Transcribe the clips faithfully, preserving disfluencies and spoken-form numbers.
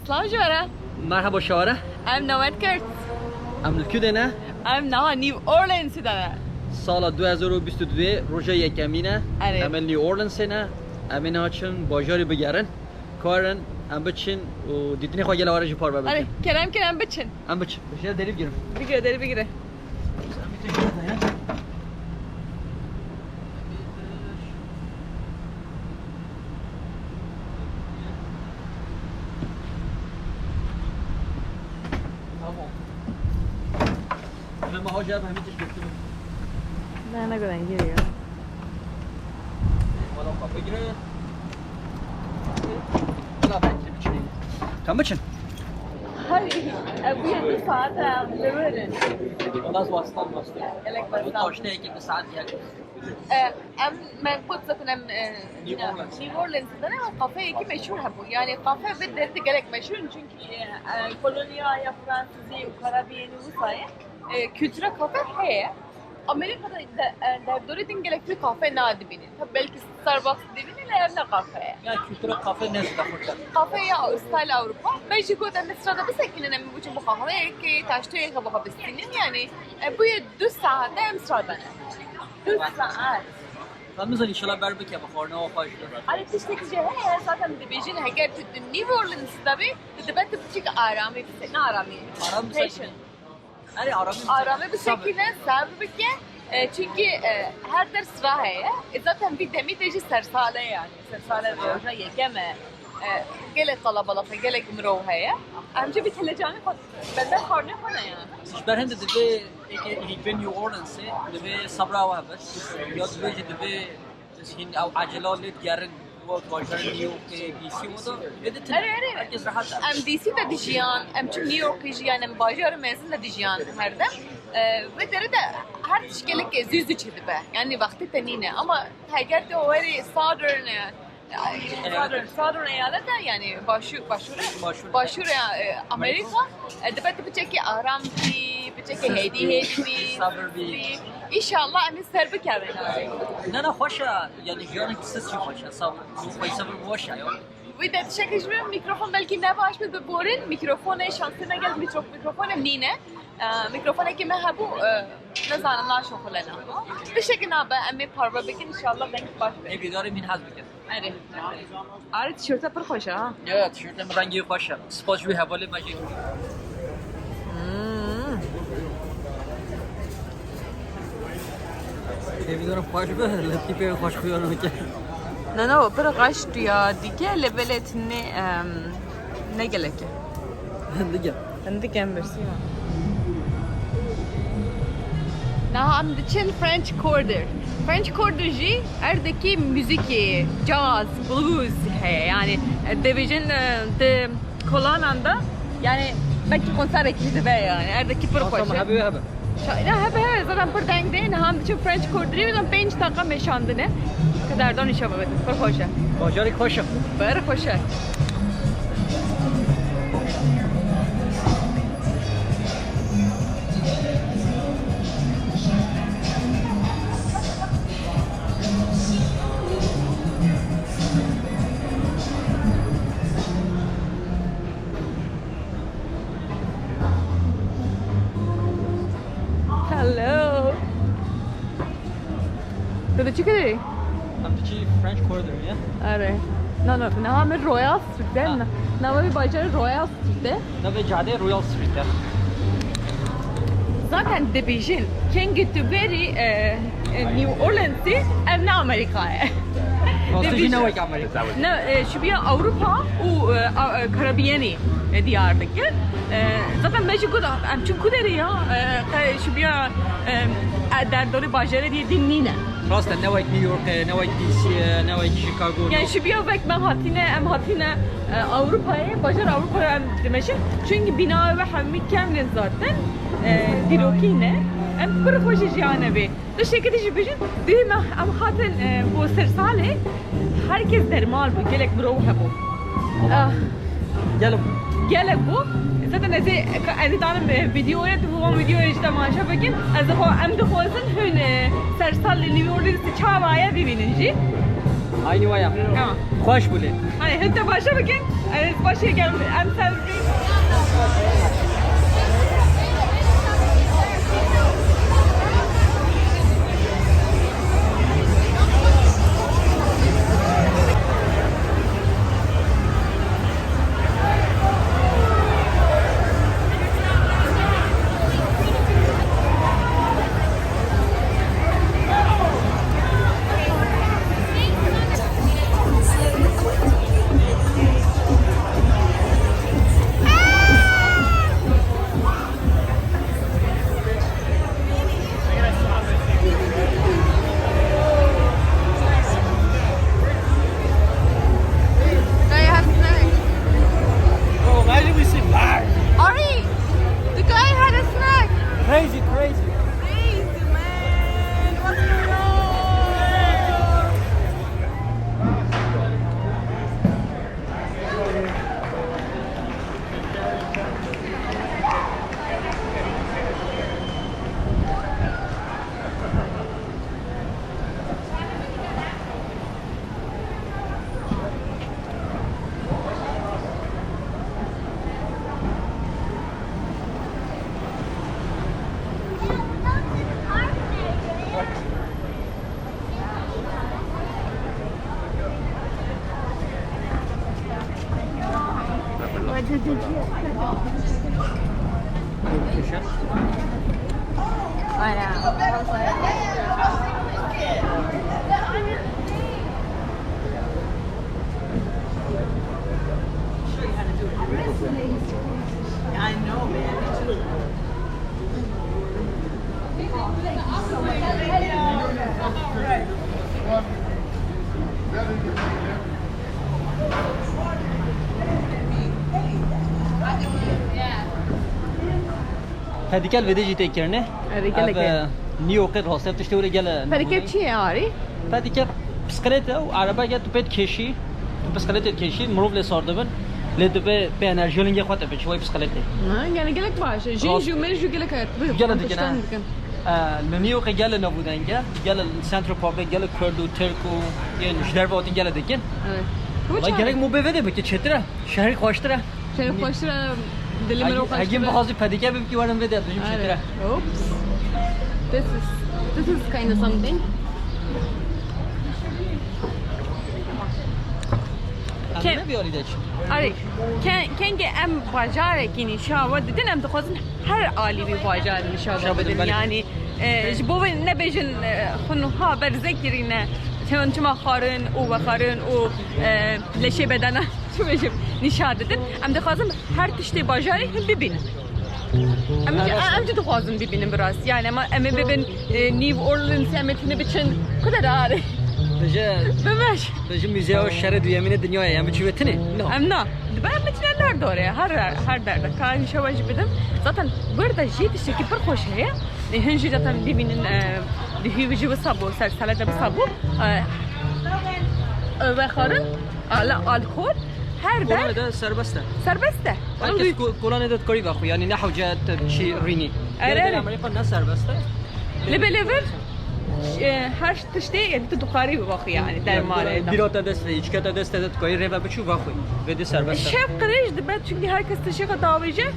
Silav ji we re. Merhaba şawere. Em newet kurt. Em li ku de ne? Em niha New Orleans de ne. Sala du hezar û bîst û duyê roja yekemîn e. Erê. Em ê New Orleansê ne. Em ê niha çin bajarê bigerin. Karin em biçin û dîtinê xwe gela were jî parve bikin. Erê, kerem kerem biçin. Em biçin. Bişe derî bigirin. Bigire, derî bigire. Tamam. Hemen Maho cevap hem hiç götürme. Ne, ne kadar giriyor? Valla kapı girer. Valla ben girip çıkayım. Tam için. Hay, e, bu ya bir saat, e, verin. Ondan sonra aslan bastı. Elek Bu bastan. Taşta iki bir saat geldi. E, em, me got zaten em, e, New Orleans. New Orleans de ne kafeyekî meşhur hebû. Yani kafe ve derdi gelek meşhur çünkü, e, kolonyaya Fransızî û Karabiyê nû wisa ye. E, kültüra kafe heye. Amerika'da de, e, derdorê din gelek bir kafe nadibînin. Tabi belki Starbucks dibînin, lê ev ne kafe ye. Ya kültüra kafe ne zî de xurt e. Kafe ya style Avrupa. Ben jî got em sırada bisekinin em bu bu kahve ki taştı ya bu bistinin yani. E, bu ya düz saat em sırada ne. Düz saat. Tamam, inşallah ber bike, bixwarine o xweş be. Hani tiştekî jî heye, zaten dibêjin heger tu di New Orleans de bî, tu dibe tu biçîk aramî bise-, ne aramî? Aram bisekine. Patient. Erê, aramî bisekine. Aramî bisekine, sabir bike. E, çünkü, e, her der sıra heye. E, zaten bir demî te jî sersale yani. Sersale roja yekem e. E, gelek kalabalık e, gelek mirov heye. Em jî bir telecanî xwe, bende xwarine xwe ne yani. Ji ber hinde divê eke hîn New Orleansê, divê sabra we hebe. Ya divê jî divê hîn ew ecela lê digerin, wek bajarê New Yorkê, D C û da, vê de tune. Erê, erê. Herkes rahat e. Em D C de dijiyan, em çi New Yorkê jiyan, em bajarê mezin de dijiyan her dem. E, vê derê de her tişt gelek zû zû çêdibe. Yani wextê te nîne. Ama heger te werî Southern, e, Ay, Southern, Southern eyalete yani başû-, başûrê, Başûr. Başûrê, e, Amerika, e, dibe tu biçekî aram bî, biçekî hêdî hêdî bî, Sabir bî. Bî. İnşallah em ê ser bikevin. Ne, ne, xweş e. Yani jiyanek siz jî xweş e. Sabir, xweş, sabir xweş e ya. Wî de tiştekî ji min mikrofon belkî ne baş bi, bi borin. Mikrofonê şansê me gel mikro-, mikrofonê nîne. E, mikrofonekî me hebû, e, nizanim naşoxulena. Tiştekî nabe, em ê parve bikin, inşallah deng baş be. Ê vîdarê min hez bikin. Erê. Erê, tişörte pir xweş e, ha? Ya, tişörte min rengî xweş e. Spas ji wî hevalê me jî. Hmm. Ê vîdara xweş be, lepkî pê xweş xuyan bike. Ne, ne, pir xweş tu ya dike, lê belê tinê, em, ne gelek e. Hindik e. Hindik e, mersi. Niha em diçin French Quarter. French Quarter jî erdekî muzîkê, jazz, blues heye. Yani, e, dibêjin, e, di kolanan de, yani, belkî konserekî jî dibe yani. Erdekî pir xweş e. Hebe, hebe. Şa-, ya hebe, hebe, zaten pir deng de, niha em diçin French Quarterê, zaten pênc deqa meşandine. Ke derdan îşe bibe, pir xweş e. Bajarê xweş e. Pir xweş e. Hello. Tu diçî kirê? Em diçî French Quarter, ya? Are. No, no, niha me Royal Street e. Ha. Nava wî bajarê Royal Street e. Navê cadê Royal Street e. Zaten dibêjin, kengê tu berî, e, e, New Orleansî, ev ne Amerîka ye. Rastî jî ne wek Amerîka. Ne, e, şubiya Ewropa û, e, a, e, Karabiyenî, e, diyar dike. E, zaten me jî got, em çûn ku derê ya, e, qe-, şubiya, e, e, derdorê bajarê diyê din nîne. Rast e, ne wek New York e, ne wek D C e, ne wek Chicago, Yani ne şubiya wek me hatine, em hatine, e, Ewropayê, bajar Ewropayê em dimeşin. Çünkü bina ve hemî kevne zaten, e, dîrokî ne. Em pir xweş jiyane bê. Tiştekî dî jî bijî, dî me em hatin, e, bo sersalê, herkes dermal bû, gelek mirov hebû. Ah. Gelek. Gelek bû. Zaten ez ê, ez ê danim, e, videoya, tu wan videoya jî temaşe bikin. Ez dixwa-, em dixwazin hûn, e, sersalê New Orleans çawa ye bibînin jî. Aynî waya. Ha. Xweş bû lê. Ay, hûn temaşe bikin. Ez baş yekem, em ser Guy has snack. Bro, imagine we see fire. Ari, the guy had a snack. Crazy, crazy. Crazy, man. What's going on? Pedîker vêdê jî tê kirinê. Erê, gelek Ev, e. e, New Yorkê rastî ev tiştê were gele Pedîker navûdeng. Çi ye arî? Pedîker bisiklete û erebeke tu pê dikêşî, tu bisiklete dikêşî, mirov lê sar dibin, lê tu pê, pê enerjiya lingê xwe te biçî, wê bisiklete. Ha, yani gelek baş e. Jin Rast. jû mêr jû gelek hayat. Gelek dikin, ha. E, li New Yorkê gele navûdeng e, gele Central Parkê, gele Kurd û Tirk û yên ji derve hatin gele dikin. Evet. Wala gerek mobê vê de bike çêtir e. Şehrî xweştir e. Şehrî xweştir e, dilê min Hegî, xweştir hegî e. bixwazî pedîke bibkî werin vê de, tu jî Are. çêtir e. Oops. This is, this is kind of something. Em Ke- ne bir alî de çi? Are, ke-, kengê em bajarekî nîşa we didin, em dixwazin her alî wî bajarî nîşa we Nîşa bidin, bidin, belê. Yani, e, ji bo wê nebêjin, e, xwe nuha berze kirîne, çima, çima xwarin û vexwarin û, e, leşê bedena. Çi bêjim, nîşan didin. Em dixwazin her tiştê bajarê him bibînin. Em jî, Araştır. em jî dixwazin bibînin bi rastî. Yani em, em ê bibin, e, New Orleans, em ê tune biçin. Ku de dare? Bêje, Bimeş. bêje muzeya şerê duyemîn ê dinyayê, em biçî wê tinê? No. Em na. Dibe em biçine derdorê. Her, her derde. Ka nîşa we jî bidim. Zaten wir de jî tiştekî pir xweş heye. E, hin jî zaten bibînin, e, di hî jî wisa bû, ser sele de wisa bû. E, e, vexwarin, al-, alkol, her der Polonya'da serbest e. serbest e. Herkes Oğlum, ko-, Polonya'da dikarî vexwe, yani ne hewce te çi rînî. Ere, Gelê ere. Amerîka ne serbest e. Li belê vir, e, her tiştê, yani tu dikarî vexwe yani, dermanê de. Bîra te dest ve, içke te dest de dikarî rê ve biçû vexwe. Vê de serbest e. Şev qirêj dibe, çünkü herkes tiştê xwe davêje,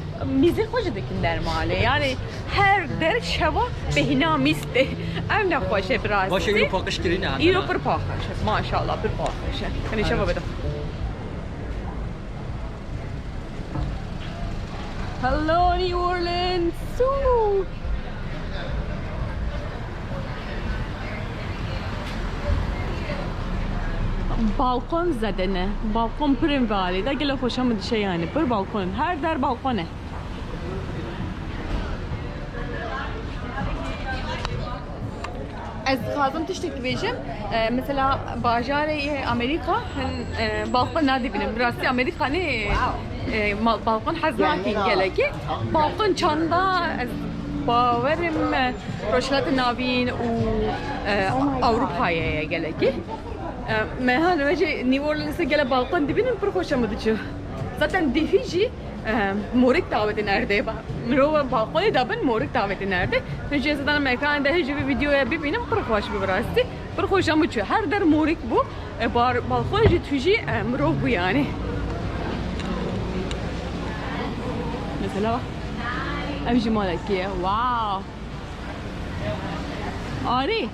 mîzê xwe jî dikin dermanê. Yani her der şeva bêhna mîz tê. Ev ne xweş e bi rastî. Baş e, îro paqij kirîne, Îro ha? pir paqij e. Maşallah, pir paqij e. Hemî şeva bide. Hello, New Orleans. Woo! Balkon zede ne. Balkon pir in valê. Da gele xweşa min dişe yani. Pir balkon in. Her der balkon e. Ez dixwazim tiştek bêjim. E, mesela bajarê yê Amerîka hin, e, balkon nadibînim. Bi rastî Amerîka ne, e, ma-, balkon hez nakin gelekî. Balkon çanda ez bawerim, e, Rojhilatê Navîn û, e, Ewropayê ye gelekî. E, me han wê jî New Orleansê gele balkon dibînim pir xweşa min diçû. Zaten dihî jî Em, morik dawetin erdê ba. Mirov balkonê de bin, morik dawetin erdê. Min jî ez zaten em ekranê de hê jî vê videoya bibînim, pir xweş bû bi rastî. Pir xweş em biçû. Her der morik bû. E, bar, balkonê jî tûjî, e, mirov bû yani. Selaw. Ev jî malekî ye. Wow. Arî.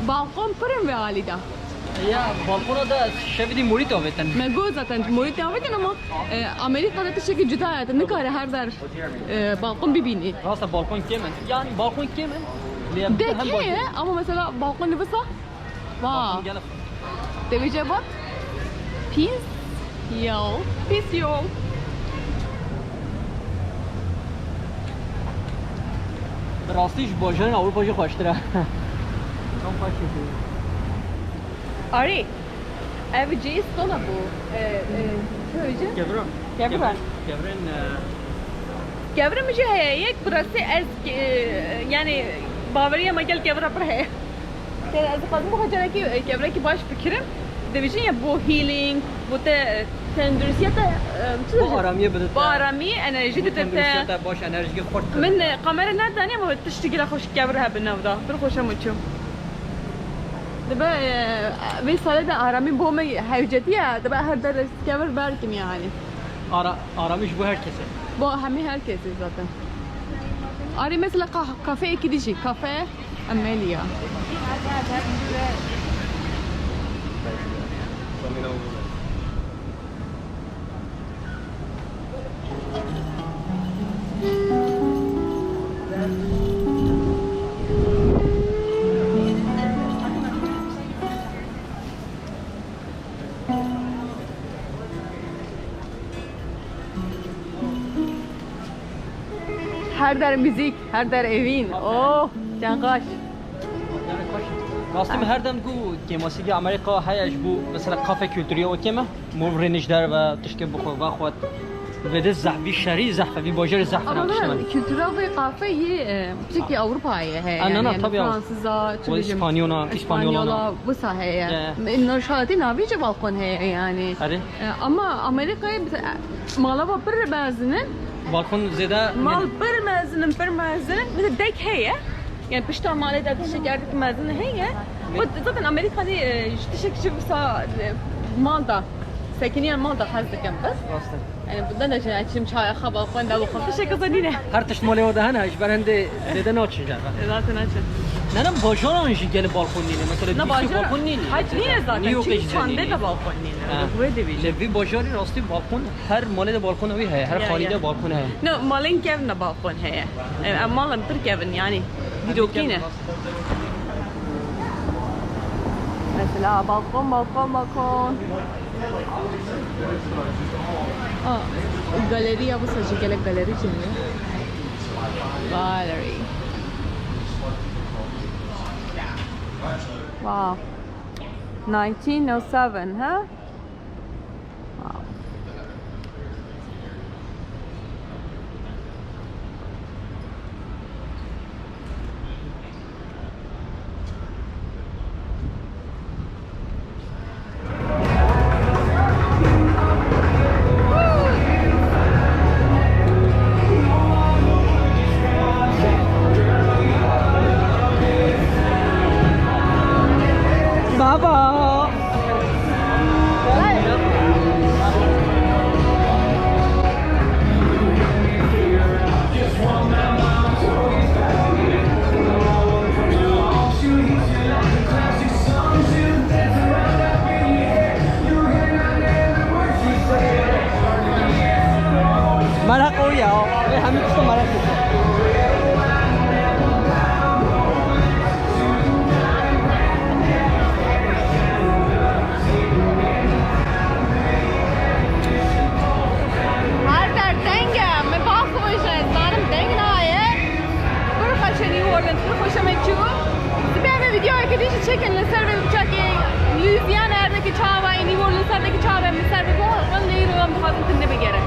Balkon pir in vê alî de. Ya, balkona da şevî dî morît avêtin. Me got zaten morît avêtin ama, e, Amerîka de tiştekî cuda ye. Tu nikare her der, e, balkon bibînî. Rast e, balkon kêm in. Yani balkon kêm in. Lê De hem kê baş ye in. Ama mesela balkon li visa? Wow. Balkon gelek. Dibêje vat? Peace yol. Peace yol. Bi rastî ji bajarên Ewropa jî xweştir e. Tam xweş e. Arî, ev cihê stona bû. E, e, çi dibêje? Kevra. Kevra. Kevrên, e, Kevra min jî heye. Yek bi rastî ez, e, yani baweriya me gel kevra pir heye. Te ez dixwazim bo xwe carekî, e, kevrekî baş bikirim. Dibêjin ya bo healing, bo te, e, tenduristiya te, e, çi dibêjin? Bo aramiyê bide te. Bo aramî, enerjî dide te. Tenduristiya te baş, enerjî xurt. Min, e, kamera nedaniye ama tiştî gila xweş kevra hebe nav da. Pir xweş e min çû. Dibe, e, vê salê de aramî bo me hewcetî ye. Dibe her der kevir berkim yani. Ara, aramî ji bo her kesê. Bo hemî her kesê zaten. Arî mesela ka-, kafeyekî dî jî. Kafe Amelia. Her der müzik, her der evîn. Oh, çenqaş. Rastî min her dem got kêmasîgê Amerîka heye ji bo mesela kafe kulturiya wekê me. Mor rênî ji derve tiştê bixwe vexwet. Vêde zehf vî şerî zehf e, vî bajarê zehf e. Ama tiştê kultura vê kafe yê, e, tiştekî Ewropayê heye. Ha, na, na, yani, tabii. Fransiza, çi bêjim, İspanyona, İspanyona, wisa heye. Ya. Nişatî navî jî balkon heye yani. Erê. E, ama Amerîkayê bi-, mala va pir mezin in. Balkon zêde mal pir mezin in, pir mezin in. Bir de dek heye. Yani pişta malê de tiştek erdikî mezin heye. Bu zaten Amerîka dî, e, ji tiştek ji wisa, e, mal da. Sekiniyan mal da hez dikim biz. Rast e. Yani bundan da şey, çim çaya xaba xwenda bu xwenda. Tiştek kızı nîne. Her tişt malê wa de hene, ji ber hende zêde naçin jere. Zaten açın. Ne, ne, bajaran jî gelê balkon nîne. Mesela ne, Dîsî bajar balkon nîne. Hac nîne zaten. New York jî çande nîne. De balkon nîne. Ha. Wê de bî. Lê vî bajarî rastî balkon, her malê de balkon wî heye, her xanî de balkon heye. Ne, malên kevn de balkon heye. E, em malên pir kevn yani. Dîrokî ne. Mesela balkon, balkon, balkon. Aa, galeriya bu sadece gelip galeri için mi? Gallery. Wow. Nineteen oh seven, ha? Wow. Baba. Meraq o ya. Ê, hemî tişta meraq dike. Her der deng e, min bax xwe ji zanim deng nayê. Pir xweş e New Orleans, pir xweş e me çû. Sibê em ê vîdeoyeke dî jî çekin li ser vê çakê Louisiana erdekî çawa ye, New Orleans erdekî çawa ye, min ser vê bixwe, lê îro em dixwazin tune bigere.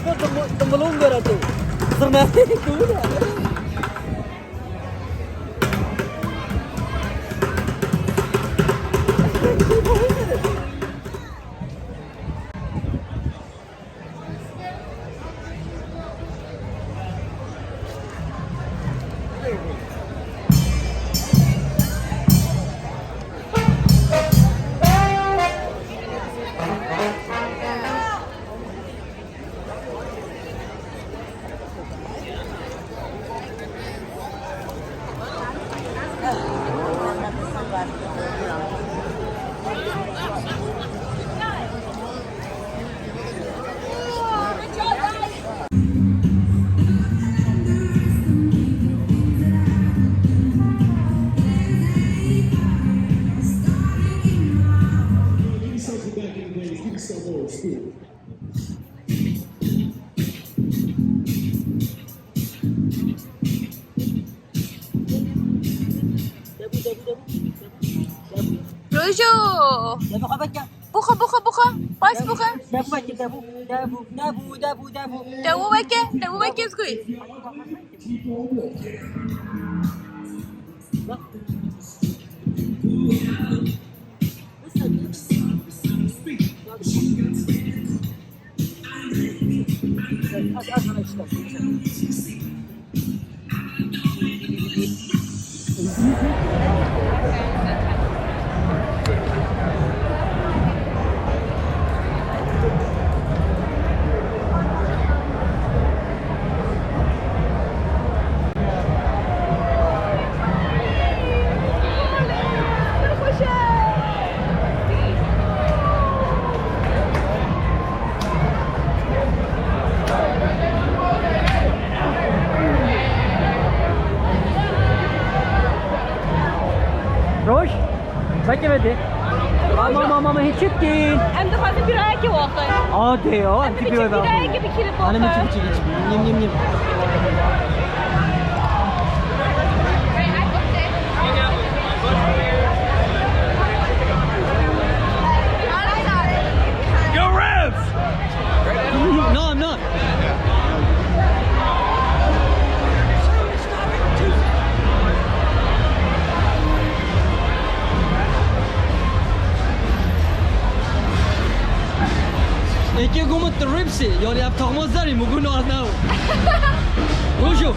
Dim-, dimilon gere tu. Zirnetê tu ne? Rojo! Buxa, buxa, buxa. Pas buxa. Debu, debu, debu, debu, debu, debu. Debu weke, debu weke zgoy. Roj, veke vedê. Mama, mama, mama, hiç etkin. Em dixwazin birayekê waxin. Adê ya, em Em dibê dibê bira. Birayekê bikîrin. Hanım, içi, içi, içi. Yim, yim, yim. Yo, Rams! No, I'm not. Eke gumut ripsi, yani ev taxma zerî, mugun al now. Rojo.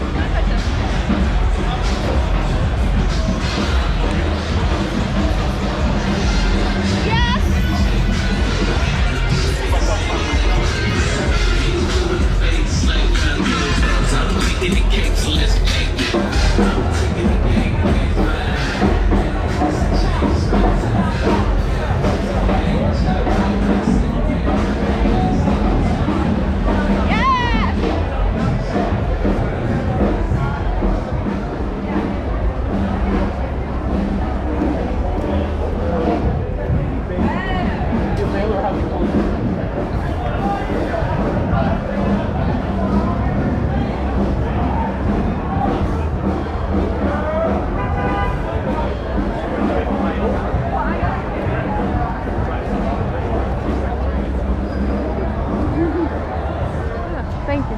Thank you.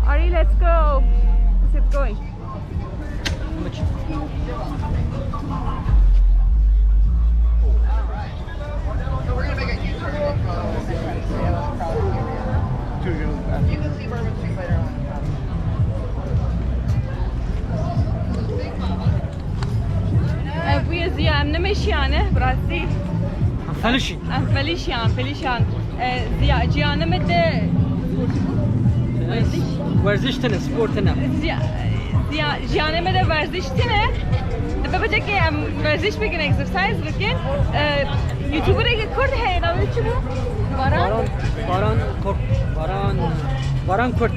Ari, let's go. Is it going? Ev bûye ziya em nemeşiyane, bi rastî. Felişî. Em felişiyan, felişiyan. E, ziya, ciyane me de werziş. Werziş tine, spor tine. Ziya, ziya, ciyane me de werziş tine. Dibe bicekê em werziş bikin, exercise bikin. E, YouTubereke Kurd heye, navê çi bû? Baran? Baran, Baran Kurd. Baran,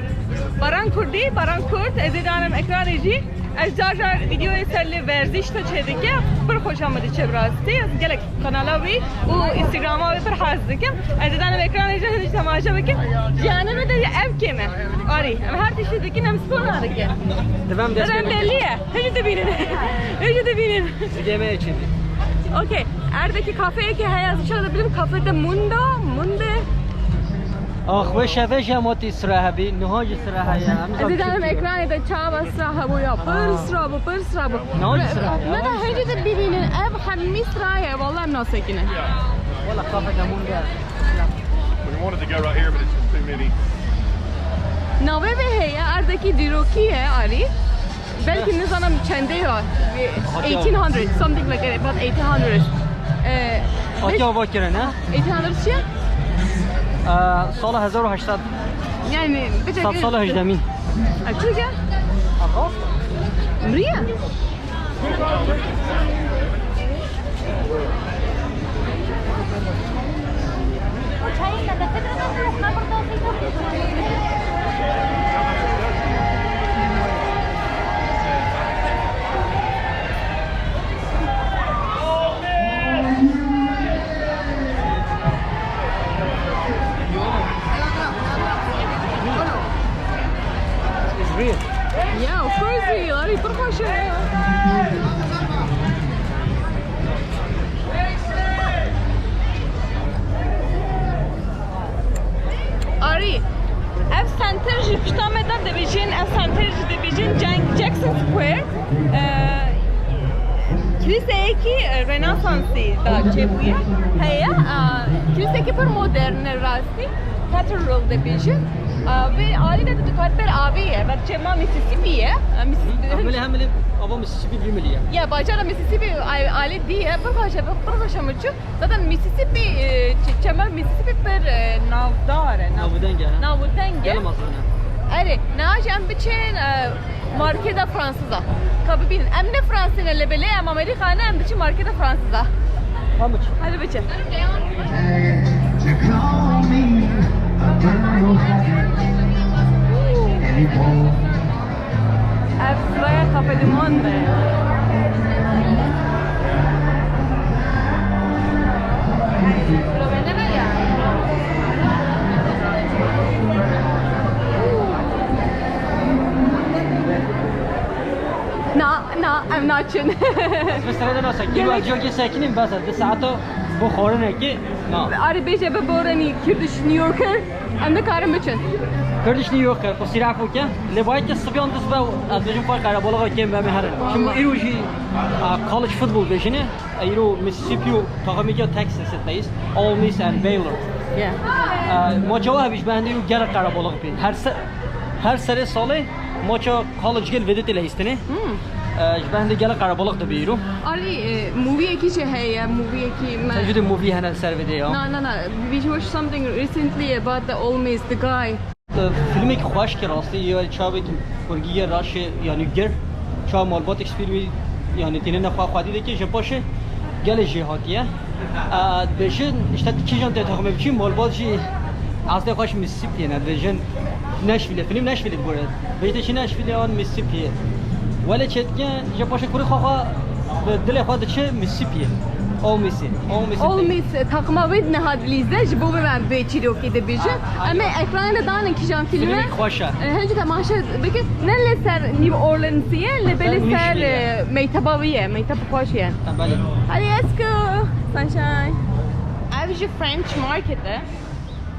Baran Kurdî, Baran Kurd. Ez ê danim ekranê jî. Ez car car vîdeoyê ser li werziş de çêdike, pir xweşa min diçe bi rastî. Ez gelek kanala wî û Instagrama wî pir hez dikim. Ez ê danim ekranê jî hindî temaşe bikim. Ciyane me de ev kêm e. Arî, em her tiştî dikin, em spor nadikin. Divem dest. Em belli ye. Hêjî dibînin. Hêjî dibînin. Zigê me yê çêdî. Okey. Erdekî kafeyekê heye, ez inşallah dibirim. Kafe de Munda, Munde. Ax, wê şevê jî hema tî sira hebî, niha jî sira heye. Em Ez zaten dizanim çi ekranê de çawa sira hebû ya. Pir sira bû, pir sira bû. Niha jî sira heye. Me de hêdî de bibînin, ev hemî sira ye, wala em nasekinin. Wala kafe de mûnde. We wanted to go right here, but it's just too many. Navê vê heye, erdekî dîrokî ye, Arî. Belkî nizanim çendê ya. Hatiya. Eighteen hundred, something like that, about eighteen hundred. Ee, Hatiya ava kirin, he? Eighteen hundred çi ye? Ee, sala hezar û heşt sed. Yani, bir Sed sala hejdemîn. Ay, çi ye? Miriye? It's real. Yeah, of course, Arî, pir xweş e. Arî, ev center ji pişta me de dibêjin, ev center ji dibêjin Jan-, Jackson Square. Ee, Kilîseyekî, e, Rönesansî da çêbûye. Heye, e, kilîseyekî pir modern e rastî. Cathedral dibêjin. E, vê alî de tu dikarî ber avê ye, ber çema Mississippi ye. E, Mississippi. Hemilê, hemilê ava Mississippi bimiliye. Ya, bacara Mississippi al-, alî dî ye, pir xweş e, pir xweş e min çû. Zaten Mississippi, e, ç-, çema Mississippi pir, e, navdar e, nav-, Navûdeng e, he? Navûdeng e. Gelek mezin e. Erê, niha jî em biçin, e, marketa Fransiza. Ka bibînin. Em ne Fransî ne, lê belê em Amerîka ne, em diçin marketa Fransiza. Tamam, biçin. Hadi biçin. Ev sıraya Café du Monde. Na, na, em naçin. Ez bi serê de nasekî, Yemek- ez ciyokê sekinîm, bes ez di saeta bo xwarinekê, na. Arî bêje bi borenî Kurdish New Yorker. Em nikarin biçin. Kurdish New Yorker, qusîra fûke. Lê bayê ke sibiyan dist be, ez bêjim xwe qerebalaxa kêm be me herin. Çimkî îro jî, a, college football bêjine. Îro Mississippi û taximî ke Texas e, Ole Miss and Baylor. Yeah. A, maça wa hebî ji behindê îro gelek qerebalax bê. Her se-, her serê salê maça college gel vedê tê lehîstinê. Hmm. E, ji behindê gelek qerebalax dibe îro. Arî, e, moviyekî jî heye, moviyekî me- Sen jî de movie hene li ser vê dê ya. Na, na, na. We watched something recently about the Ole Miss, the guy. E, filmek xweş ki rastî, ya çavek kurgî ye raşê, yani gir. Ça malbatek spîr wî, yani tîne nexwe xwedî dike, ji paşê gelê jê hatiye. E, dibêjin, işte kîjan tê taxmê biçî, malbat jî astê xweş Mississippi ne, dibêjin Nashville, film Nashville bore. Bêjte çi Nashville an Mississippi. Wele çetke, ji paşê kurê xwe xwe bi dilê xwe diçe Mississippi. Ole Miss, Ole Miss. Ole Miss, takma wê niha dilîze, ji bo me vê çîrokê dibêje. Ha, ha, Em ê ekranê de danin kîjan filme. Filmê xweş e. E, hincî temaşe bike, ne li ser New Orleans ye, li belê ser, e, meyteba wî ye, meyteb xweş ye. Ha, belê. Hadi let's go, sunshine. Ev jî French Market e.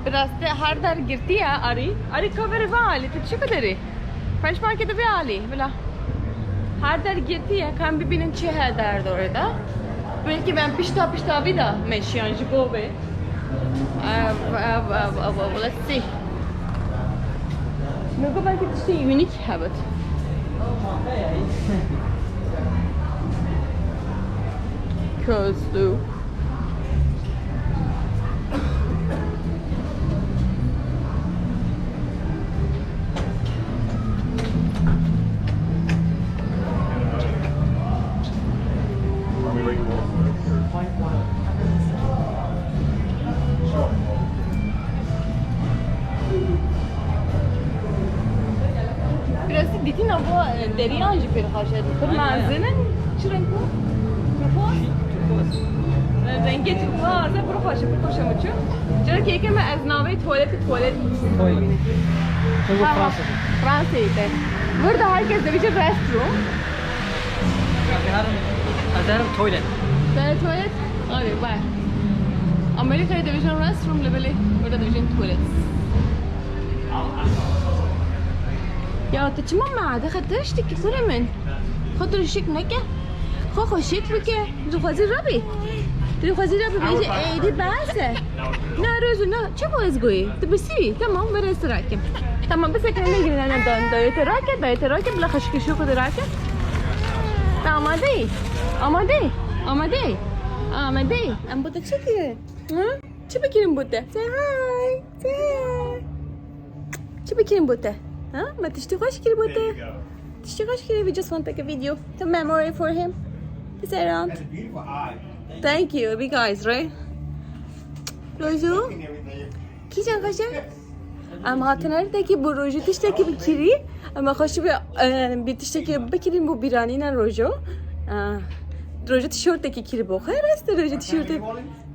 Bi rastî her der girtî ye, Arî. Arî, ka verê ve alî, tu çi biderî? French Market vê alî, bila. Her der girtî ye, ka em bibînin çi heye derdorê de. Belkî em pişta pişta vî de meşiyan ji bo vê. Ev, ev, ev, ev, ev, let's see. Min got belkî tiştê unique hebit. Közlük. Biraz dîtina bo, e, deriyan jî pir xweş e. Pir mezin in. Çi reng bû? Turkuaz? Turkuaz. Rengê turkuaz e, pir xweş e, pir xweş e min çû. Cara kêkê me ez navê tuwaletê tuwalet Toilet. Çünkü Ha, Fransız. Fransayê te. Burada herkes dibêje restroom. Herim, ez herim toilet. Te tuwalet? Arê, var. Amerîkayê dibêjin restroom, li belê were dibêjin tuwalet. Ya tu çima made xetir ştikî kurê min? Xwe tu rişik neke. Xwe xweşik bike. Tu dixwazî rabî? Tu dixwazî rabî bêjî êdî bes e. Na Rozo na. Çi bû ez goyî? Tu birsî wî. Tamam, were ez rakim. Tamam, bisekine, negirîne, ne dan dayê te rake, dayê te rake, bila xweşikê şû xwe de rake. Te amade yî? Amade yî? Amade yî? Amade yî? Em bo te çi kirin? Hı? Çi bikirin bo te? Say hi. Say hi. Çi bikirin bo te? Ha? Me tiştî xweş kir bo te. Tiştî xweş kir. We just want to take a video. To memory for him. It's around. That's a beautiful eye. Thank you. Big eyes, right? Rozo? Kîjan xweş e? Em hatine tekî bo Rojo tiştekî bikirî. Em xweş bi, e, bi tiştekî bikirîn bo bîranîna Rojo. E, Rojo tişortekî kirî bo xwe. Rast e, Rojo tişortekî.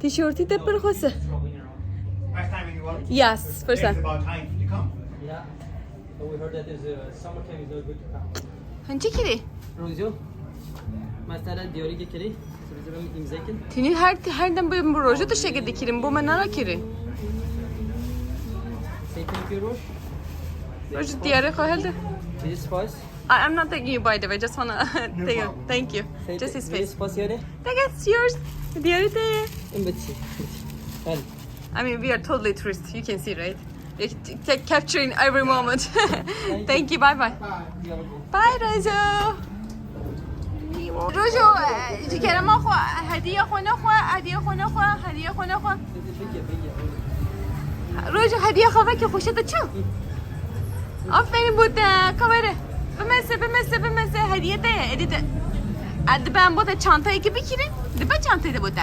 Tişortî te pir xweş e. First time in New Orleans? Yes, first time. It's about time you come. Yeah, but we heard that is, uh, summertime is not good to come. Hûn çi kirî? Rozo, mesela diyarî kirî, sırrı imza kin. Tînî her, her dem bi, bi Rojo tiştekê dikirin, bo me nara kirî. Say thank you, Roj. Rojo diyarê xwe hilde. This is spice. I, I'm not taking you, by the way. Just wanna take a thank you. Just his face. Take it, it's yours. Diyarê te ye. I mean, we are totally tourists. You can see, right? We're capturing every moment. Thank you. Bye bye. Bye, Rozo. Rojo, e, ji kerema xwe, hediya xwe nexwe, hediya xwe nexwe, hediya xwe nexwe. Rojo, hediya xwe veke xweşe te çi? Aferin bo te, ka were. Bimese, bimese, bimese, hediye te ye, hediye te. E, dibe em bo te çantayekî bikirin, dibe çantayê de bo te.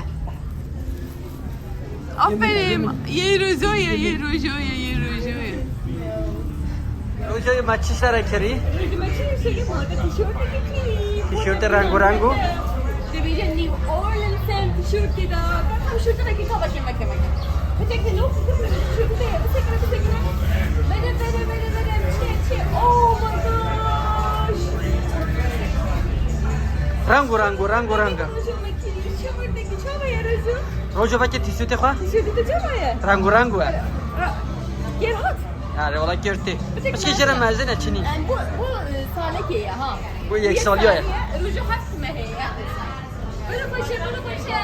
Aferin. Yê Rojo ye, yê Rojo ye, yê Rojo ye. Rojo ye, me çi sere kirî? Rojo me çi sere kirî? Tişortê rengorengo. Dibêje New Orleans em tişortê da. Tam tişortê da ki kaba keme keme. Bisekine, bisekine, bisekine. Bere, bere, bere, bere. Çe, çe. Oh my gosh. Rengorengo, rengorengo. Rojo veke tîşûtê xwe. Tîşûtê te çawa ye? Rengorengo e. Ra-, gerhat. Erê, wala gertî. Piçek jê re mezin e, çinî. Yani bu, bu, e, salekê ye, ha. Bu yek saliya ye. Rojo heft mehê ye. Bere xweşe, bere xweşe.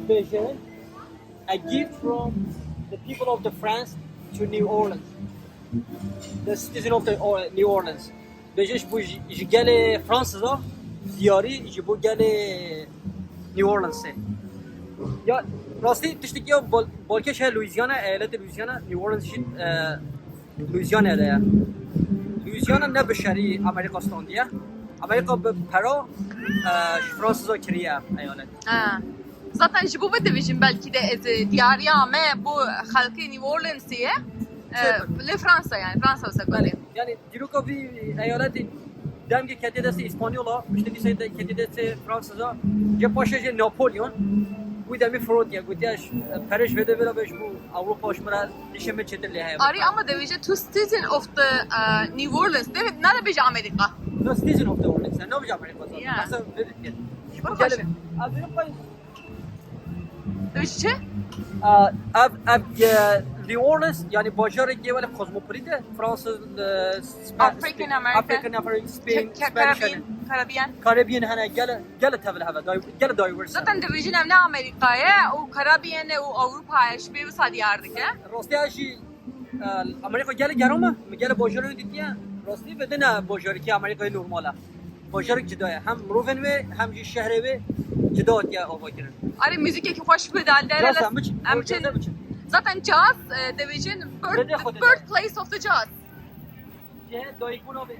Dibêje, a gift from the people of the France to New Orleans. The citizen of the Or-, New Orleans. Dibêje ji bo ji, ji gelê Fransiza diyarî ji bo gelê New Orleansê. Ya rastî tiştekî ya bal-, balkêş heye Louisiana, eyaletê Louisiana, New Orleans jî, e, Louisiana de ye. Louisiana ne bi şerî Amerîka standiye. Amerîka bi pera, e, ji Fransiza kiriye ev eyalet. Ha. Zaten ji bo vê dibêjim belkî de ez, e, diyariya me bo xelkê New Orleansê ye. E, lê Fransa yani, Fransa wisa gote. Yani dîroka vî eyaletî demkê ketiye destê Îspanyola, piştî dîsa de ketiye destê Fransiza, jê paşê jê Napolyon, wî demî firotiye, gotiye, "Perê ji vê de vêla be ji bo Ewropa ji min re." Îşê min çêtir lê heye. Arî, ama dibêje two citizen of the, uh, New Orleans. Dê, nabêje Amerîka. No, citizen of the Orleans. Nabêje Amerîka zaten. Yeah. Behsa vê dike. Ji bo gelê. Dibêje çi? Ev, ev, e, New Orleans, yani bajarekî wele kozmopolit e. Fransız, e, Spa-, African American. African American, Spain, Ca-, Ca-, Spanish Caribbean, hene. Caribbean. Caribbean hene, gele, gele tevil heve, di-, gele diverse. Zaten dibêjin ev ne Amerîka ye, û Caribbean e, û Ewropa ye, ji pê wisa diyar dike. Rastî jî, e, Amerîka gele gerom e, min gele bajarê dîtiye. Rastî ve dine bajarekî Amerîkayê normal e. Bajarek cida ye. Hem mirovên wê, hem jî şehrê wê cida hatiye avakirin. Arê, muzîkekî xweş ku dal dere. Rast e, em biçin. Em biçin. Zaten caz, e, dibêjin birth-, birthplace of the jazz. Cihê dayikbûna wê.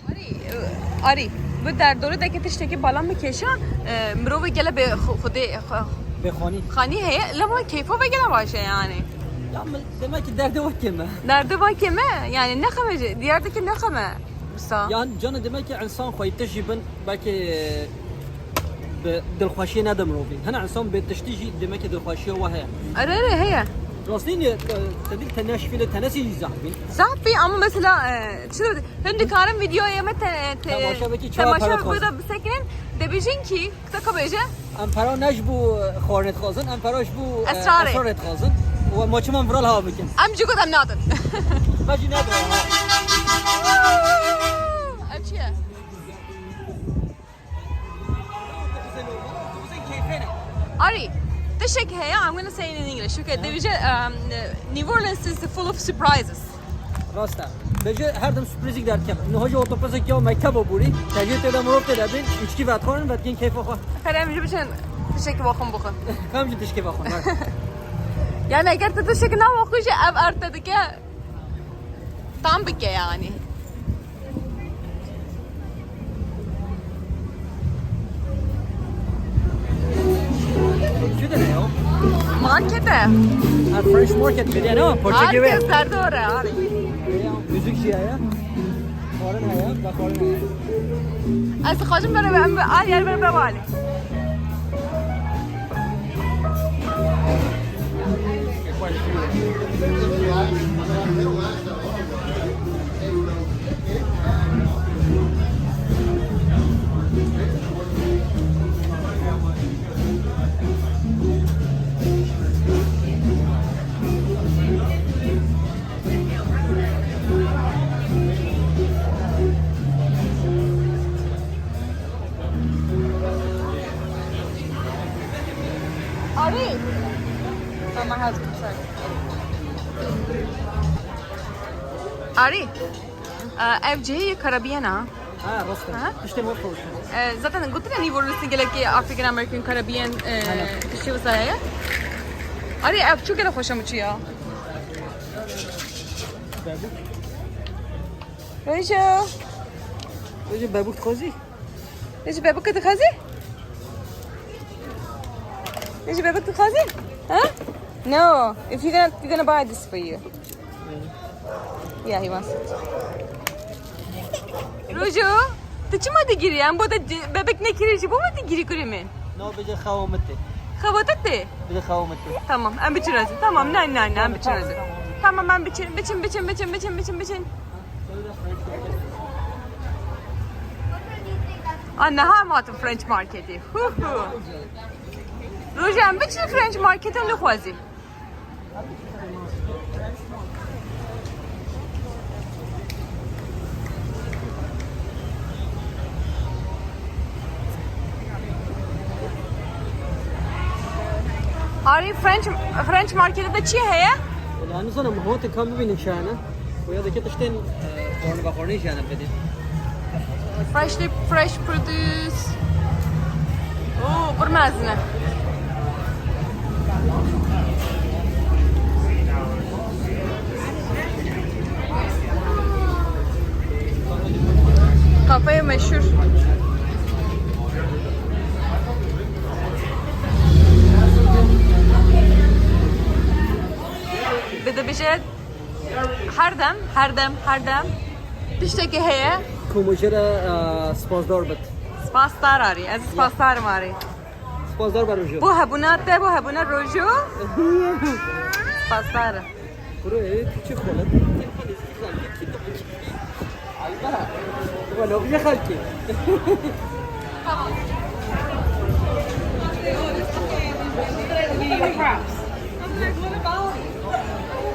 Arî, e, arî, bi derdorê deke tiştekî bala min kêşa, e, mirovê gele bê xu-, xwedê, xu-, Bê xanî. Xanî heye, lema keyfa ve gele baş e yani. Ya min demek ki derdê wekê me. Derdê wekê me? Yani ne xeme jî? Diyardekir ne xeme? Wisa. Yan canê demek ki insan xwe tişt jî bin belkî, e, bi dilxweşiyê nede mirovî. Hene insan bê tiştî jî demek ki dilxweşiya we heye. Erê, erê, heye. Rastî ne, e, te dî te neşfî li tenesi jî zehf bî. Zehf bî ama mesela, e, çi Hûn dikarin vîdeoyê me te, te, Temaşa bikî, çawa temaşa para dixwazin. Bisekinin, dibêjin kî, te ka bêje? Em para ne ji bo xwarinê dixwazin, em para ji bo, e, Esrarê. Esrarê dixwazin. Û em maçî me viral ha bikin. Em jî got em nadin. Me jî nedin. Em çi ye? Arî, tiştek heye, I'm gonna say it in English. Okay, dibêje, um, New Orleans is full of surprises. Rast e. Bêje her dem sürprizîk derdikem. Niha jî otobusek ya mekteba borî. Tevî tê de mirov tê de bin. Uçkî vedixwarin, vedgên keyfa xwe. Xêr em jî biçin tiştekî vexwin bixwin. Em jî tişkî vexwin, evet. Yani eger tu tiştekî navexwî jî ev erd te dike tam bike yani. Çi dene ya? Market e. Ha, French market bir yer ama Portekî ve. Herkes derdi oraya abi. Müzik şey ya. Xwarin heye, xwarin heye. Ez dixwazim bere, em al yer bere, bere bale. Arî. Tamam, hazır. Arî. Ee, ev cihê Karabiyena. Ha, rast e. Aha. Tiştên wek xweş e. Ee, zaten gotine New Orleans'ın gelek African American, Caribbean, e, tiştê wisa ye. Arî, ev çok gelek xweş e, çi ya? Bebûk. Rojo. Rojo, bebûk dixwazî? Rojo, bebûk dixwazî? Rojo, bebûk dixwazî? Ha? No. If you're gonna, you're gonna buy this for you. Yeah, he wants it. Rojo, tu çima digirî? Em bo te ci-, bebek nekirî jî bo me digirî kurê min? No, bêje xewa min tê. Xewa te tê? Bêje xewa min tê. Tamam, em biçin ez ê. Tamam, ne, ne, ne, em biçin ez ê. Tamam, em biçin, biçin, biçin. A, niha em hatin French marketê. Hu hu. Rojo, em biçin French marketê nixwazî. Arî, French, French marketê de çi heye? Wala nizanim, hotê ka bibînin çi hene. Xuya dike tiştên, e, xwarin, vexwarinê jî hene bidî. Freshly, fresh produce. Oo, pir mezin e. Kafeyê meşhur. Bi dibêje her dem, her dem, her dem tiştekî heye. Ku min jê re, e, spasdar bit. Spasdar arî, ez spasdar im arî. Spasdar be Rojo. Bo hebûna te, bo hebûna Rojo. Spasdar. Kuro, e, tu çi xwelet? Wala, bije xelkê. Tamam.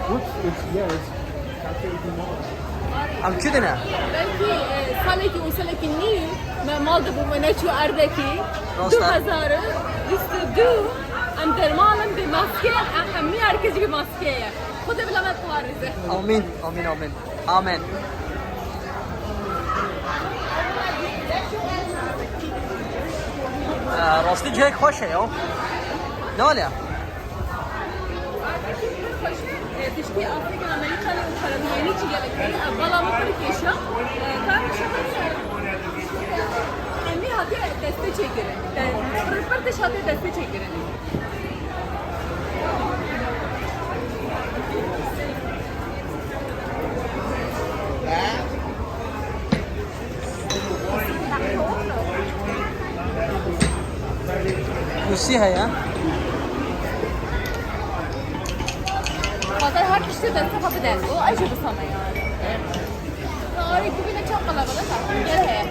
Whoops, it's, yeah, it's Em çi dine? Belkî, e, salekî û salekî nî me mal de bû, me neçû erdekî. Rast e. Du hezar û bîst û du em derman in bê maske, em hemî herkes jî bê maske ye. Xwedê bila me biparêze. Amîn, amîn, amîn. Amen. E, rastî cihek xweş e ya. Ne wale? Tiştê Afrîka, Amerîkanê û Karabînê çi gelek heye, ev bala min pir kêşa. Ka em hatiye destê çêkirin. Pir, pir tişt hatiye destê çêkirin. Çi heye? Pazar her tiştê destê xwe bide. O ece bi same yani. Tarih gibi de çok kalabalık. Gel he.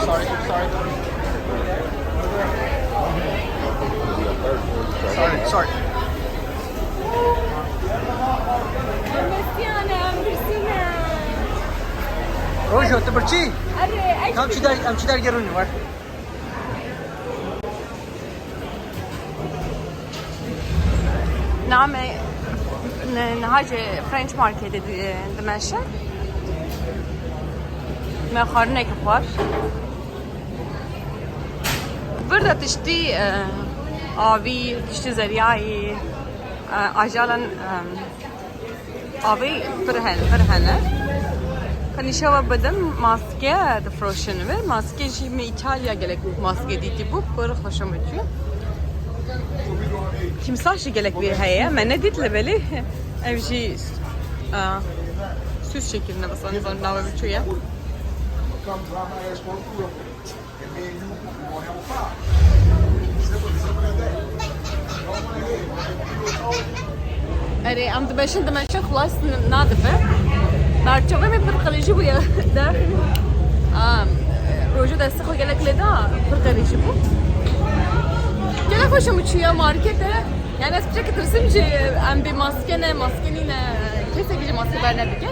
Sorry, sorry. Sorry, sorry. Rojo, tu birçî? Erê, em çi der, em çi dergerûnî war? Name, ne, niha ji French Marketê di-, dimeşin. Me xwarinekî xwar. Vir de tiştî, e, avî, tiştî zeryayî, e, ajalan, e, avî pir hen-, pir hene. Kanîşa we bidim, maske difroşin vir. Maske jî min Îtalya gelek maske dîtî bû, pir xweşa min çû. Tîmsah jî gelek vê heye, me nedît li belê. Ev jî, a, süs çêkirine, bes nizanim navê min çi ye. Erê, em dimeşin, dimeşin, xilas n-, nadibe. Berçavê min pir qirêjî bûye. De, am, roja destê xwe gelek lê da, pir qirêjî bû. Gelek xweşa min çûye markete. Yani ez piçekî tirsim jî, em bê maske ne, maske nîne, kesekî jî maske bernedike.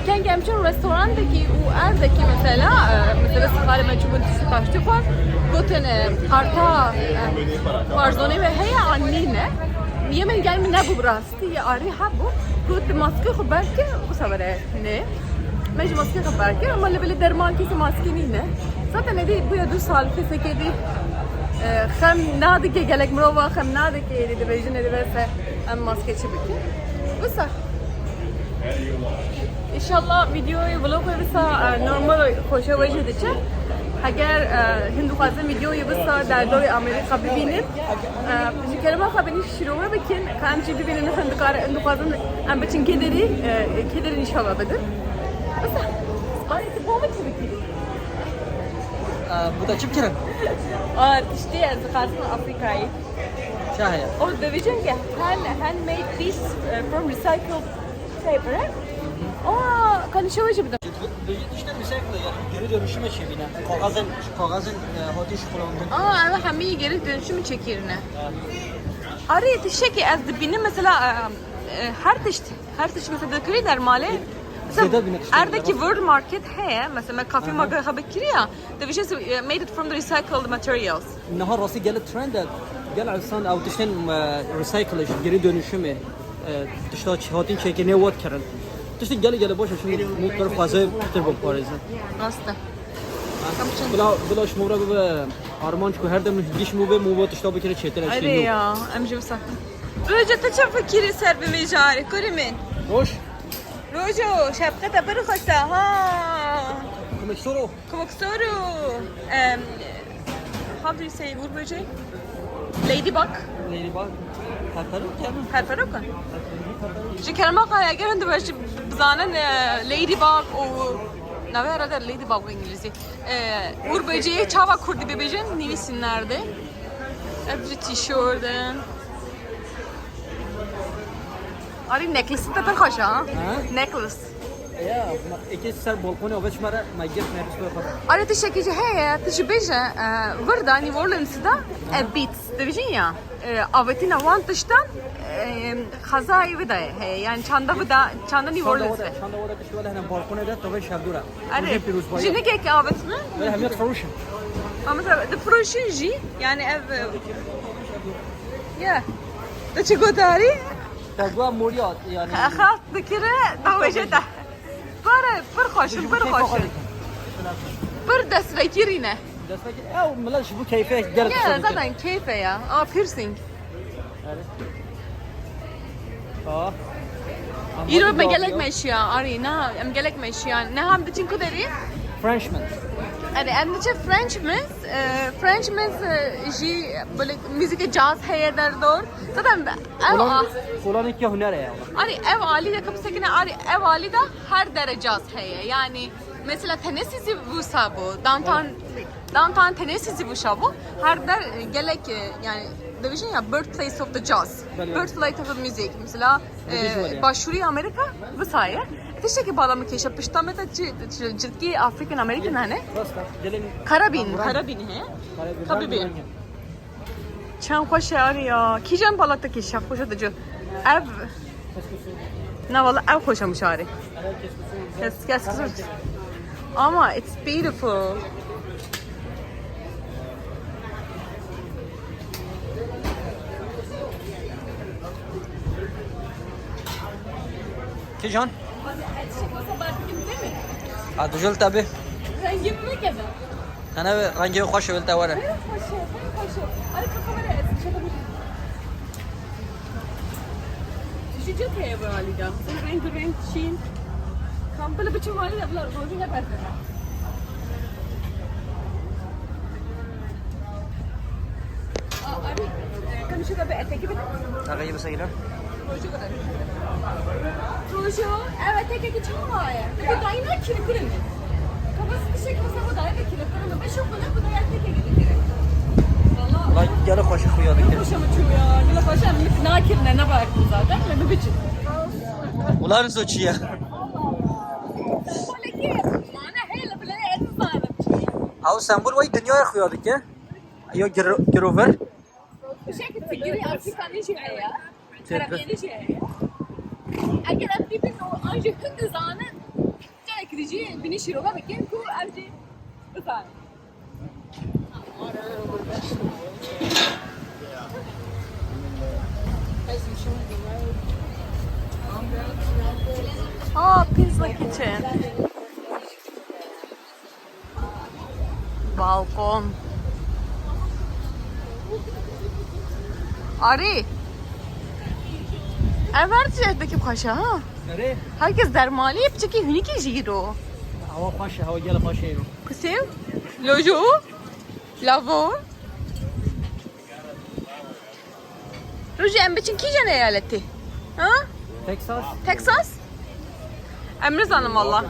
Kengî em çûn restorantekî û erdekî mesela, e, mesela sixalê me çûbûn tiştî paştî xwar, gotin, e, karta, e, xwarzonê we heye an nîne? Yê min gel min nebû bi rastî, yê arî hebû, got maske xwe berke, wisa were nê. Me jî maske xwe berke, ama li belê derman kesê maske nîne. Zaten êdî bûye du sal kesekê dî, e, xem nadike, gelek mirova xem nadike, êdî dibêjin êdî bes e, em maske çi bikin? Wisa. Înşallah videoyê, vlogê wisa, e, normal xweşe we jî diçe. Heger, e, hûn dixwazin videoyê wisa derdorê Amerîka bibînin, e, ji kerema xwe binî şîrove bikin, ka em jî bibînin, hûn dikare, hûn dixwazin em biçin kê derî, e, kê derî înşallah bidin. Wisa. Spas. Bo min çi bikî? E, bu da çi bikirin? A, tiştê ez dixwazim Afrîkayê. Çi heye? O dibêjin ke hand-, handmade piece, e, from recycled paper, eh? Aa, kanîşa we jî bidim. Dibêjin işte recycle, yani geri dönüşüme çevirilen. Kaxezên, kaxezên, e, hatî şixulandin. Aa, ev hemî geri dönüşümü çekirine. Arê tiştekî ez dibînim mesela, e, e, her tişt, her tişt mesela dikirî dermalê. Mesela zêde bîne tiştekî erdekî World Market heye, mesela me kafî, aha, marka xwe bikiriya. Dibêje, e, made it from the recycled materials. Niha rastî gelek trend e, gelek insan ew tiştên, e, recycle, geri dönüşüm e, e, tişta çi hatin çêkirinê wad kirin. Tiştê gelek gelek baş e, şimdi mû pir xweze pitir biparêze. Rast e. Bila, bila ji mû re bibe armanc ku her dem giş mû bê, mû bo tişta bikire çêtir e. Erê ya, em jî wisa. Rojo, tu çi fikirî ser bimêjarê, kurê min? Roş. Rojo, şefqete pir xweş e, ha. Kumeksoru. Kumeksoru, em, how do you say Urbacê? Ladybug? Ladybug. Perperok yani. Perperok e? Ji kerema xwe eger hûn dibe jî bizanin, e, Ladybug û navê herhalde Ladybug bi îngilîzî. E, Urbacê çawa kurdî bibêjin, nivîsîn nerdê. Ev jî tîşort e. Arî, necklace te pir xweş e, ha? Ha? Necklace. Ya, ma-, eke ser balkonê ave çima re ma gift me ristoy xwe. Arî, tiştekî jî heye, tu jî bêje, e, vir de New Orleans de, e, beads, dibêjin ya, e, avêtina wan tiştan, e, xezayê wê de heye, yani çanda wê de, çanda New Orleans de. Çanda wê de, çanda wê de tişt wele hene balkonê de, tavê şevdû re. Arî, jinekek avêtine? Wele hemiyet firoşin. Ama mesela, difiroşin jî, yani ev, e, ya. De çi gotarî? Te gua morî hat, yani. Xelk dikire, dawêje te. Pir, pir xweş in, pir xweş in. Pir destvegerî ne. Destvegerî, ew milet ji bo keyfê gelek. Ya, zaten keyf e ya. A, piercing. Îro me gelek meşiya, arî, na, em gelek meşiya. Ne ham diçin ku derî? Frenchman. Erê, em diçin Frenchman's, e, Frenchman's, e, jî böyle müzik caz heye derdor. Zaten ev Kolan, a- kolanê ki huner e ya. Erê, ev alî de kim sekine, erê, ev alî de her dere caz heye. Yani mesela Tennessee zî wisa bû. Downtown, downtown Tennessee zî wisa bû. Her der, e, gelek, e, yani dibêjin ya birthplace of the jazz. Belê. Birthplace of the music. Mesela Ee, Başûrî Amerîka wisa ye. Tiştekî bala min kêşe pişta me de ci, ci, cilkî African American hene. Karabîn, Karabîn he. Kabîbî. Çend xweş e arî ya. Kîjan bala te kêşe xweş e dicu. Ev. Na valla ev xweş e mişarê. Kes, kes, kes. Ama it's beautiful. Kîjan? Ha, tu jil tabi. Rengê min vekeve. Hene rengê xweş e, wê te were. Xweş e, xweş e. Arê, ka kamera ez, şaka. Ji cihê bu halî de. Renk renk çîn. Kampele biçim halî de, bila rojî ne berfene. Aa, abi, e, kamışı da bir eteki bir. Takayı bir sayılar. Rojo kadar. Rojo, evet, eteki çamaye. Bu dayına kirpirin. Kafası bir şey kasa bu dayı da kirpirin. Beş yok bana, bu da eteki gibi. Valla. Ulan gene hoşa xuya dike. Hoşa mı çuya? Gene hoşa mı nakirine ne baktın zaten? Ne biçim? Ulan soçiye. Ew sembol wey dinyayê xuya dike. Ya giro-, girover. Şekil figürî Afrikanî jî heye. Karabînî jî heye. Eger em bibin û an jî hin dizanin, gelek jî binî şîrove bikin ku ev jî bizanin. Aa, pizza kitchen. Balkon. Arê. Ev her tiştekî xweş e, ha? Erê. Herkes dermalî, piçekî hûnikî jî îro. Hewa xweş e, hewa gelek xweş e îro. Kusê? Lojo? Lavo? Rojî em biçin kîjan eyaletê? Ha? Texas. Texas? Em nizanin valla.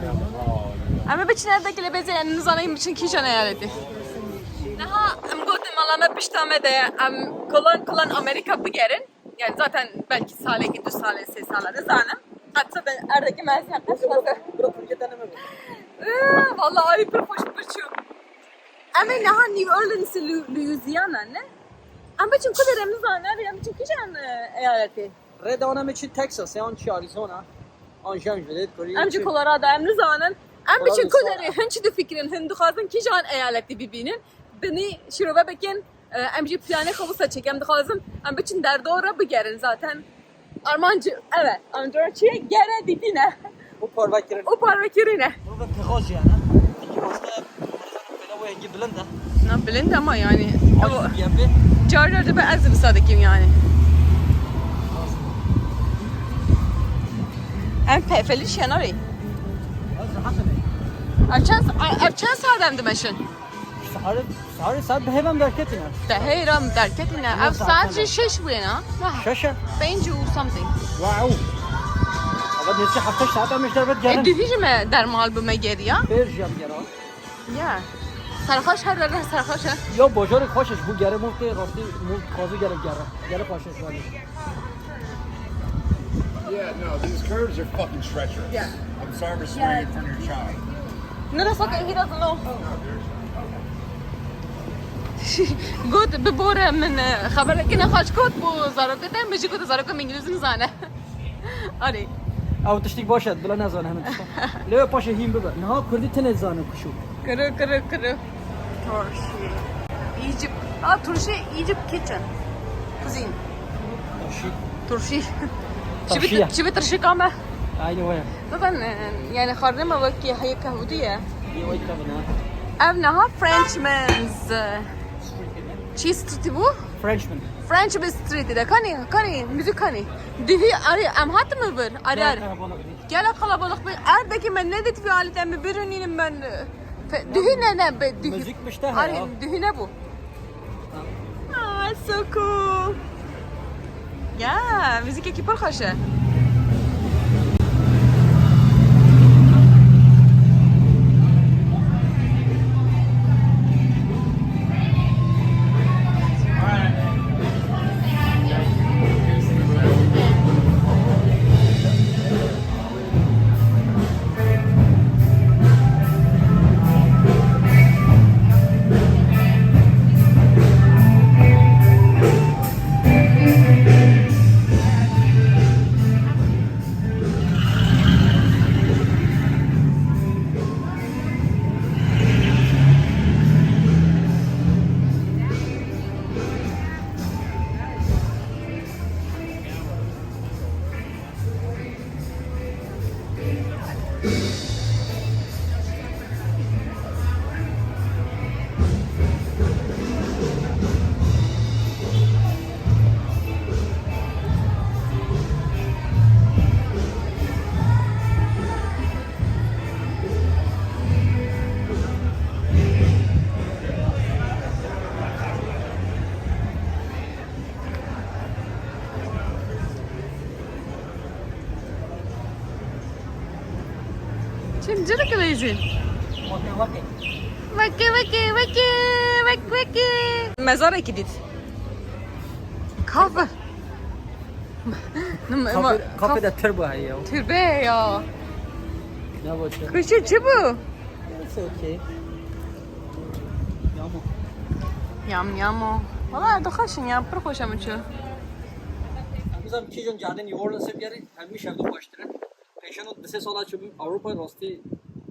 Em ê biçin erdekî lê bêzê em nizanin em biçin kîjan eyaletê. Niha em gotin mala me pişta me de ye. Em kolan kolan Amerika bigerin. Yani zaten belkî salekî, du salê, sê sala nizanim. Qet be erdekî me ez her tişt xwese. Bro, Tirkiye te neme. Ee, valla ay pir xweş pir çû. Em ê niha New Orleans, Lu-, Louisiana ne? Em biçin ku derê em nizanin, em biçin kîjan, e, eyaletê? Rê dewan em ê çi Texas, yan çi Arizona, an jen jilê kurî. Em jî Colorado, em nizanin. Em biçin ku derê, hin çi difikirin, hin dixwazin kîjan eyaletî bibînin, binî şîrove bikin, e, em jî planê xwe wisa çêkin. Em dixwazin, em biçin derdora bigerin zaten. Armanc, evet, em dora çi gere dîtîne. Û parve kirin. Û parve kirine. Û ve pêxaz jî hene. Pêxaz ne, pêla wê hingî bilind e. Na bilind ama yani. Car car dibe ez bi sadekim yani. Em pefeliş yanarê. Ev çend, ev çend saat em dimeşin? Saet, saet, saet bi hêvan derketîne. Te heyran derketîne. Ev saet jî şeş bûye na? Şeş e? Pênc û something. Wow. Ama nêzî heft saet em ji dervet gerin. E, duhî jî me dermal bi me geriya. Pêr jî em gera. Ya. Serxweş her dere serxweş e. Ya bajarê xweş e, ji bo gerê mû tê rastî mû dixwaze gerê gere. Gerê xweş e ji wan. Yeah, no, these curves are fucking treacherous. Yeah. I'm sorry for swearing in front of your child. No, that's okay. He doesn't know. Got bi bore min, e, xeberekî nexweş got bo zarokê te, min jî got zarokê min îngilîzî nizane. Arê. Ew tiştik baş e, bila nezane hemin tişta. Lê paşê hîn bibe. Niha kurdî tenê zane kuşu. Kuru, kuru, kuru. Turşi. Egypt. Aa, turşi, Egypt kitchen. Cuisine. Turşi. Turşi. Turşi. Çivi, çivi turşi kame. Aynı waya. Zaten, e, yani xarine me wekî heye kahwedî ye. Ev niha Frenchman's. Çi streetî bû? Frenchman. Frenchman Streetî de. Kanî, kanî, müzik kanî. Dihî, arê, em hatime vir. Arê, arê. Gelek kalabalık bir. Erdekî me nedît vî alî de, em birûnînim ben, e, Duhî ne, ne, be, duhî. Müzik mişte he Arî, ya. Duhî ne bu. Ah, so cool. Ya, müzikekî pir xweş e. Çim cirik leyzin. Weke, weke, weke, weke, weke. Mezarekî dît. Kafe. Kafe, kafe de tirbo heye ya. Tirbe ya. Ne bu? Kuşu çi bu? It's okay. Yamo. Yam yamo. Valla dixweşin ya, pir xweş e min çû. Em bizan kîjan cardin New Orleans hep yeri, em şev dixweştirin. Pêşeno di sê sala çûbûm Ewropa, rastî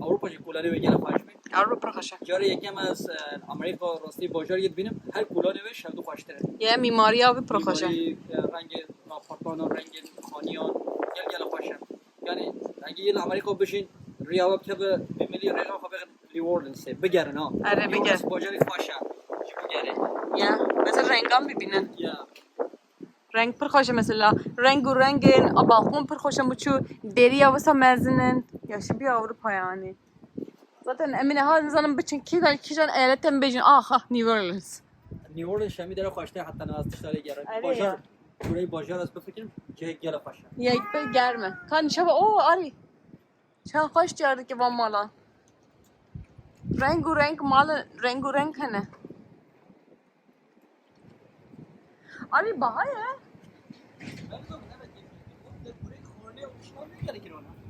Ewropa jî kulanê wê gelek xweş be. Ewropa pir xweş e. Carê yekem ez, e, Amerîka rastî bajar yê dibînim, her kulanê wê şev du xweştir e. Ye mîmariya wî pir xweş e. Mîmarî, e, rengê apartmanan, rengên xaniyan, gel gelek xweş e. Yani, eger yê li Amerîka bijîn, riya we bikeve, bê milî rêxa xwe bixin New Orleansê, bigerin ha. Erê, biger. New Orleans bajarê xweş e, ji bigerê. Ye, mesela rengan bibînin. Ya. Reng pir xweş e mesela. Reng û rengên, a, balkon pir xweş e, biçû, dêriya wisa mezin in. Ya şibî Ewropa yani. Zaten em ê niha nizanim biçin kîjan, kîjan eyalete em bêjin, ah, ah, New Orleans. New Orleans şemî dere xweştir, heta niha ez tişta lê gerim. Erê. Bajar, kureyê bajar ez bifikirim, cihê gelek xweş e. Yek pir germ e. Kan şeva, o, arî. Çend xweş diyar dike van mala. Reng û reng mal, reng û reng hene. Arî baha ye.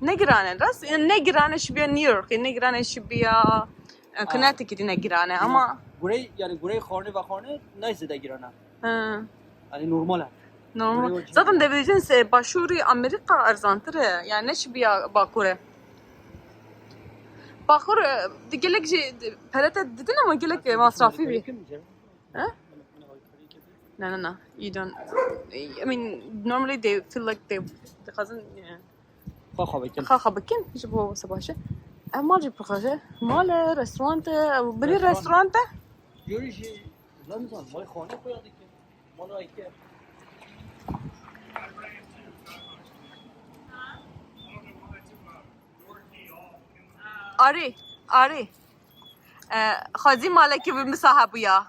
Ne giran e, rast? Yani ne giran e şibiya New York, ne giran e şibiya, e, Connecticut ne giran e ama. Gurey, yani gurey xornê ve xornê ne zêde giran e. Hı. Yani normal e. Normal. Gurey o Zaten dibêjin se başûrî Amerîka erzantir e. Yani ne şibiya bakur e. Bakur, e, di gelek jî pere te didin ama gelek, e, masrafî bî. He? No, no, no. You don't. I mean, normally they feel like they, dixwazin, e, Xwe xwe bikin. Xwe xwe bikin, ji bo wisa baş e. Ev mal jî pir xweş e. Mal e, restoran e, ew binî restoran e. Yürü jî, ne bizan, vay xane koya dikin. Mala eke. Arî, arî. E, xwezî malekî bi min hebûya.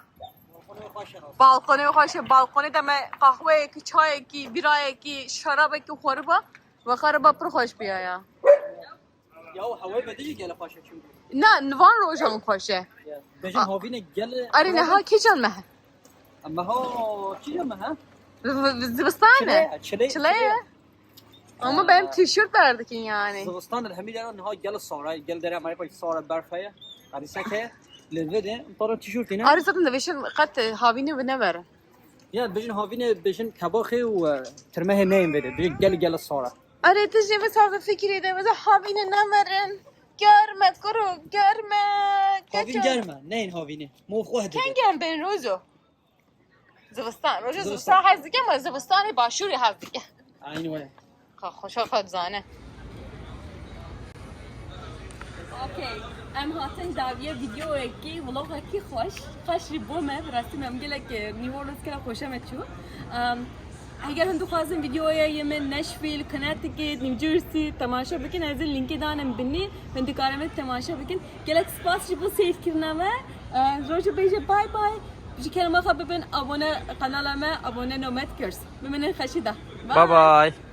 Balkonê xweş e, balkonê xweş e. Balkonê de me qehweyekî, çayekî, bîrayekî, şerabekî xweriba. Ve xeriba pir xweş bûya ya. Ya, hewayê bedî jî gelek xweş e çimkî. Na, van rojan xweş e. Ya, bêjin A- havîne gel. Arî, niha kîjan meh e? Meha kîjan meh e? V-, v-, zivistan e. Çile ye, çile ye. Çile ye. Ama benim tişört derdikin yani. Zivistan e, hemî dera niha gel sara, gel dere Amerîka sara berf heye. Arî sek heye. Lê vê de, para tişörtî ne? Arî zaten dibêjin qet havînê bi neverin. Ya, bêjin havînê, bêjin tebaxê û, e, tirmehê neyên vê de. Bêjin gel, gel sara. Erê, tu jê ve sazê fikirê de, mesela havînê nemerin. Germe, kuro, germe. Havîn germe, neyên havînê. Mof xwe hede. Kengê em bên rozo? Zivistan. Rojo zivistan hez dike ama zivistanê başûrê hez dike. Aynı öyle. Xwe xweşa xwe dizane. Okey. Em hatin dawiya videoyekî, vlogekî xweş. Xweş jî bo me. Bi rastî me em gelek, e, New Orleans kira xweşe me çû. Em, Eger hûn dixwazin videoya yê min Nashville, Connecticut, New Jersey temaşe bikin, ez ê linkê danim binî, hûn dikarin vê temaşe bikin. Gelek spas ji bo seyirkirina me. Rojê bêje bye bye. Ji kerema xwe bibin abone kanala me, abone Nomad Girls. Bimînin xweşî de. Bye bye.